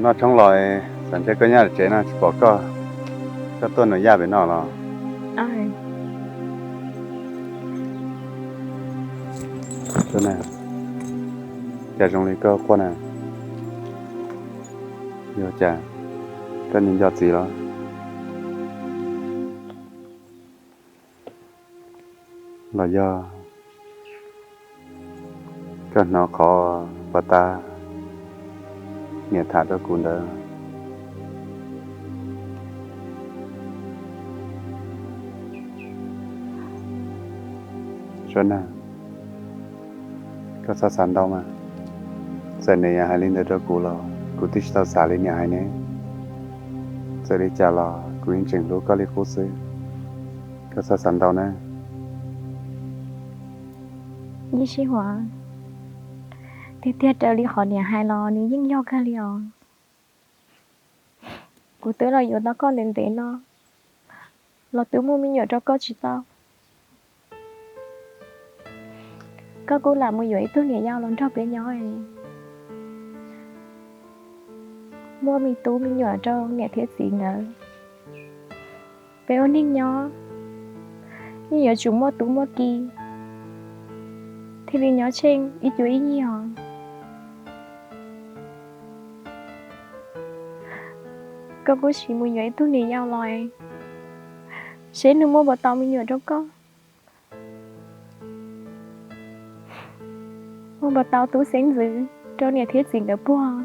Noj tshoob los, xav ntshe koj nyob tsev no tsis pom koj. Koj tuaj nws yaj pem no los? Cas zoo li koj quaj na? Yog cas koj nco nco txiv los? Los yog koj hnov qhov puas tas niam tham rau kuv ntawd? Suab Nag, koj txhob xav ntau mas. Txawm niam yog hais li ntawd rau kuv los kuv twb tsis tau xav li niam hais ne. Txawm li cas los kuv yeej tseem hlub koj li qub xwb. Koj txhob xav ntau na. Yeej sib huam, tiag tiag raws li qhov niam hais los nws yeej yog kawg li os. Kuv twb los yuav tau koj ntev ntev no los twb muaj me nyuam rau koj tsis tau. Koj kuj lam mus yuav ib tug niam yau los nrog peb nyob, muaj me tub me nyuam rau niam thiab txiv nkawd. Peb ua neeg nyob yeej yuav tsum muaj tub muaj ki thiaj li nyob tsheej ib cuab ib yig os. Koj kuj sim mus yuav ib tug niam yau los seb nws muaj puas tau me nyuam rau koj, muaj puas tau tub xeeb ntxwv rau niam thiab txiv nkawd puag.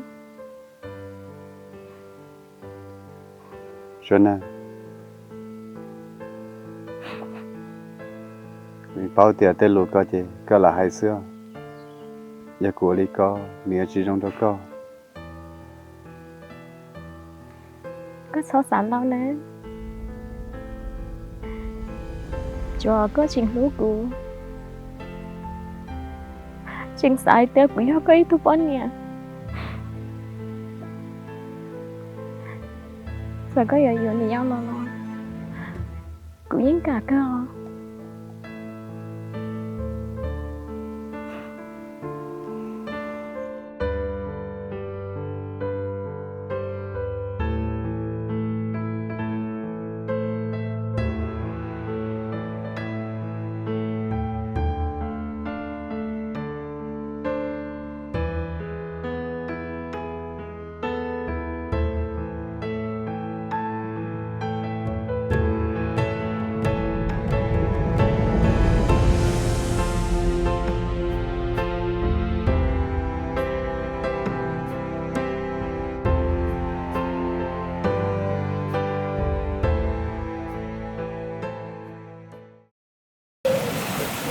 Suab Nag, kuv paub tias tej lus ko ces koj lam hais xwb. Yog kuv ua li ko nws yuav tsis zoo rau koj. Koj txhob xav ntau nawb, tsuav koj tseem hlub kuv, tseem xav hais tias kuv yog koj ib tug poj niam. Txawm koj yuav yuav niam yau los los kuv yeej kam kawg os.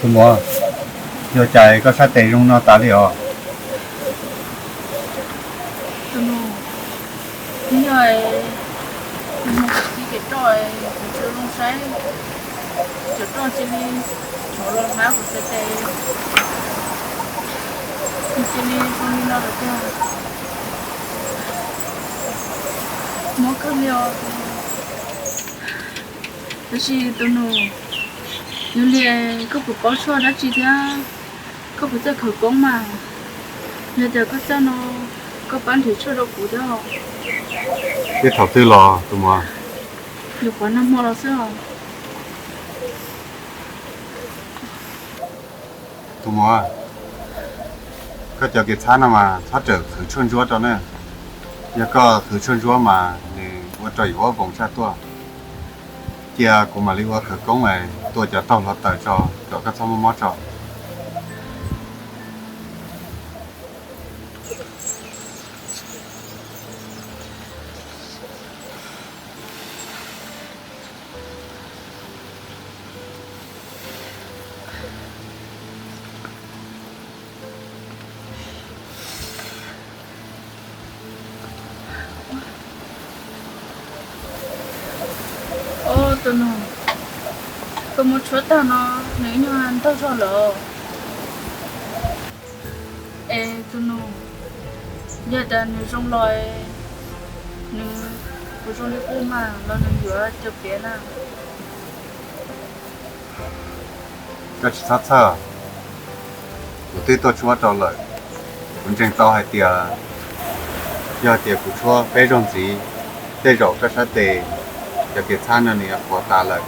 Tus muam, yog cas koj sab tes zoo no tas li os? Tus nus, yog tus nus tiv kev roj, tus tsw zoo saib, cov roj cia li tshov los hlab kuv sab tes, cia li zoo li no lawm tiag. Mob kawg li os. Tab sis tus nus, yog li koj puas paub tshuaj dab tsi thiab? Koj puas txawj khawv koob mas? Yog tias koj txawj no, koj pab nrhiav tshuaj rau kuv thiab. Thaum twg los tus muam? Nyuam qhuav nag hmo los xwb os. Tus muam, koj cov kev txhab no mas txhob rawm qhwv tshuaj ntsuab rau na. Yog koj qhwv tshuaj ntsuab mas nws ua rau yuav ob voos tshaj tuaj. Cia kuv mam li ua khawv koob es tua cov taug hluav taws tso kom koj txhob mob mob tso. Tus nus, koj muab tshuab tag no nws ib nyuag ntaug zog lawm. Es tus nus, yog tias nws zoo los, nws puas zoo li qub mas los nws yuav cov piav na. Koj tsis txhob txhawj, kuv twb tuaj tshuab rau lawm. Kuv ntseeg tau hais tias Yog tias kuv tshuab peb zaug ntxiv, tej zaum koj sab tes cov kev txhab no nws yuav qhuav tas lawm.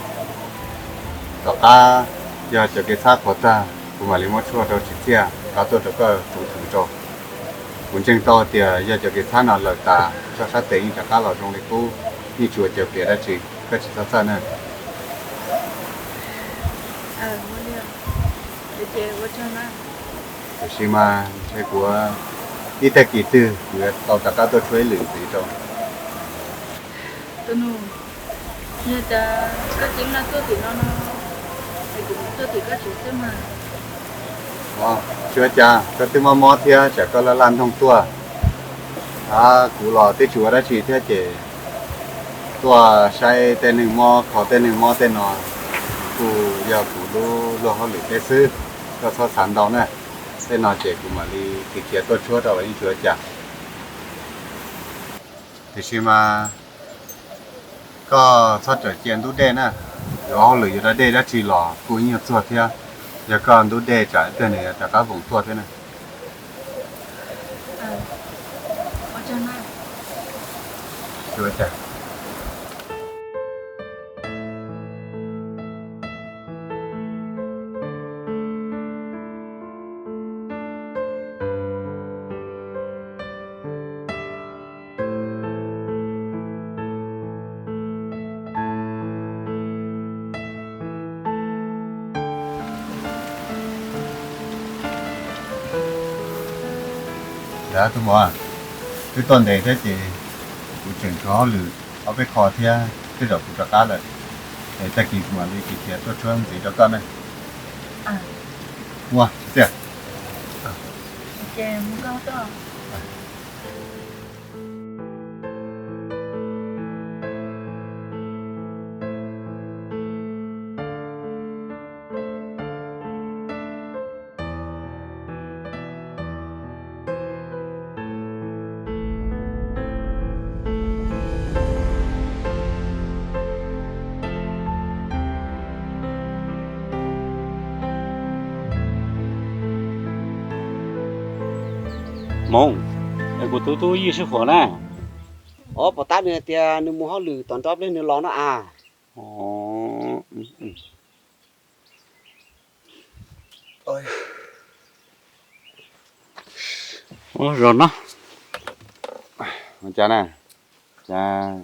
Tom qab yog cov kev txhab qhuav tag, kuv mam li muab tshuaj rau tsim txiaj rov qab tuaj rau koj tsoov txhuv rau. Kuv ntseeg tau tias yog cov kev txhab no lawm tas, koj sab tes yeej rov qab los zoo li qub, yeej tsis ua caws piav dab tsi, koj tsis txhob txhawj na. Tiam sis mas ntshe kuv ib tag kis twg kuv yuav tau rov qab tuaj tshuab ib lwm ntxiv rau. Tus nus, yog tias koj tseem tuaj tim no no, es kuv tuaj tim koj tsev xwb mas. Tsis ua cas, koj twb mob mob thiab tsam koj laj laj ntoog tuaj. Kuv los twb tsis ua dab tsi thiab ces tuaj saib tej neeg mob kho tej neeg mob tej no kuj yog kuv lub luag hauj lwm thiab xwb, koj txhob xav ntau na. Tej no ces kuv mam li khiav khiav tuaj tshuab rau los yeej tsis ua cas. Tiam sis mas koj txhob rawm cia ntub dej na, yuav hauj lwm yuav da dej dab tsi los kuj ib nyuag txuag thiab. Yog koj ntub dej tsam ib pliag nws yuav rov qab voos tuaj thiab na. Tus muam, twb tuaj ntev thiab ces kuv tseem tshuav hauj lwm ob peb qho thiab tej zaum kuv rov qab lawm. Es tag kis kuv mam li khiav khiav tuaj tshuab ntxiv rau koj ne. Ua txiv. Hmoov, es kuv tus tub Yij sib huam na. Os, pom tab nws tias nws mus hauj lwm tom nrov pliag nws los no as. Ua cas na, cas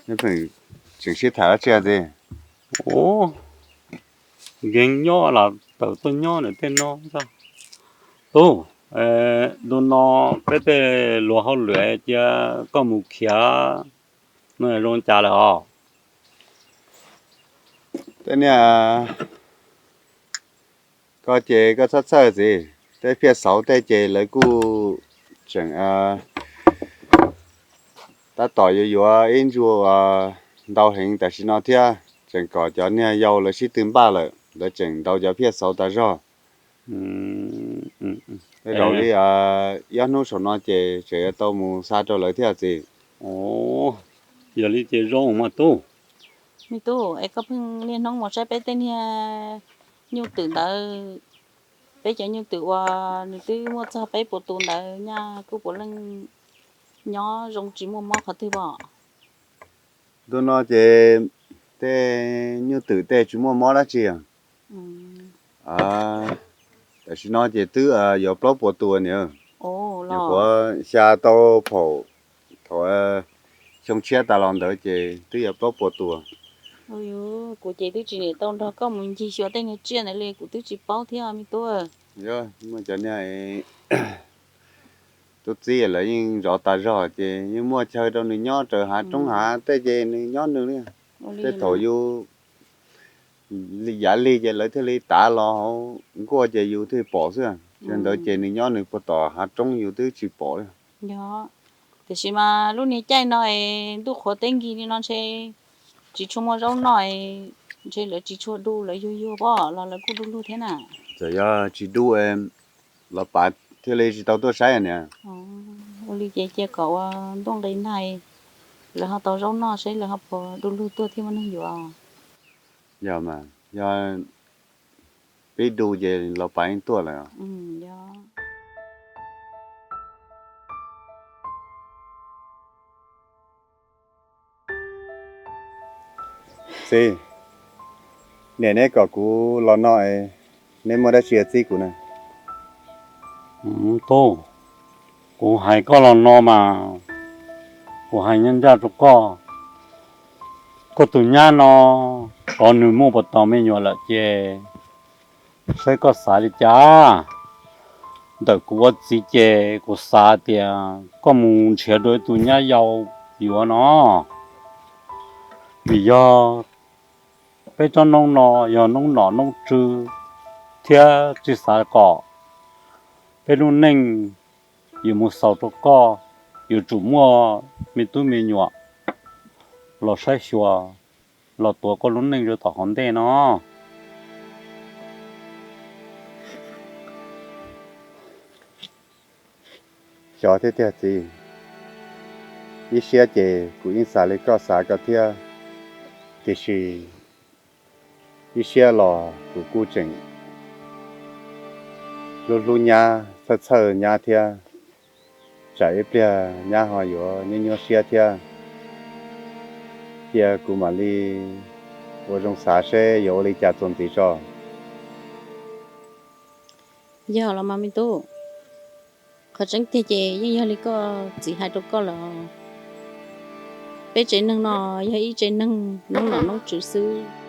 nej pheej tseem sib tham dab tsi tiag? Ua, nkees nyob los tawm tuaj nyob ntawm tej no. Tub, ntu no peb tej luag hauj lwm cia koj mus khiav no zoo cas lawm os? Tej niag, koj ces koj txhob txhawj txiv, tej phiaj xauv tej ces lawv kuj tseem tab tom yuav yuav ib ntsuj ntau heev tam sim no thiab, tseem kom cov niag yau lawv sib tw npaj lawm, lawv tseem ntaus cov phiaj xauv tas zog. Tej zaum li ob hnub saum no ces tseem yuav tau mus xa rau lawv thiab txiv. Yog li ces zoo mas tub. Me tub, es koj pheej niaj hnub mus saib peb tej niag nyuj twm ntawd, peb cov nyuj twm uas nws twb muaj txog peb puas tus ntawd nyaj kuj puav leej nyob zoo tsis muaj mob qhov twg pom? Ntu no ces tej nyuj twm tej tsis muaj mob dab tsi. Tam sim no ces twb yuav plaub puas tus niam. Nyuam qhuav xya tau phaum thaum xyoo tshiab tas los ntawd ces twb yuav plaub puas tus. Kuv ces twb tsis niam tau nrog koj mus ncig xyuas tej niag tsiaj ntawd li, kuv twb tsis paub thiab me tub. Yog muaj cov niag tub txiv lawv yeej zov tas zog ces yeej muaj chaw rau nws nyob raws hav roob hav tej ces nws nyob nws li. Tej thaum yus yav lig ces lawv thiaj li tav los hauv nkuaj ces yus thiaj pom xwb. Yog ntawd ces nws nyob nws puag tom hav roob yus twb tsis pom li. Yog, tiam sis mas lub niag caij no es ntuj qhuav teb nkig li no ntshe tsis tshua muaj zaub noj, ntshe lawv tsis tshua du, lawv yuag yuag pob los lawv kuj du lug thiab na. Txawm yog tsis du los pav thiaj li tsis tau tuaj saib niam. Ua li ces cia kom ua ntuj nqis nag lawv ho tau zaub noj saib lawv ho puas du lug tuaj thiaj muaj neeg yuav. Yog mas, yog pib du ces los pav yeej tuaj lawm. Yog. Txiv, niam neb kom kuv los no, neb muaj dab tsi txib kuv na? Tub, kuv hais koj los no mas, kuv hais ncaj ncaj rau koj, koj tus nyab no, koj nws muaj puas tau me nyuam lawm ces saib koj xav li cas. Ntawm kuv ua txiv ces kuv xav tias koj mus nrhiav dua ib tug nyab yau yuav no, vim yog peb tsob noob no yog noob nom noob tswv thiab tsis xav kom peb lub neej yuav mus xaus rau koj, yuav tsum muaj me tub me nyuam los saib xyuas, los tuav koj lub neej rau tom hauv ntej no. Xyov thiab tiag txiv, ib siab ces kuv yeej xav li koj xav koj thiab, tiam sis ib siab los kuv kuj tseem hlub hlub nyab, txhawj txhawj nyab thiab, tsam ib pliag nyab ho yuav nyuaj nyuaj siab thiab. Cia kuv mam li ua zoo xav seb yuav ua li cas txuas ntxiv tso. Yog los mas me tub, qhov tseeb tiag ces yeej yog li koj txiv hais rau koj lawm. Peb tsev neeg no yog ib tsev neeg noob nom noob tswv xwb,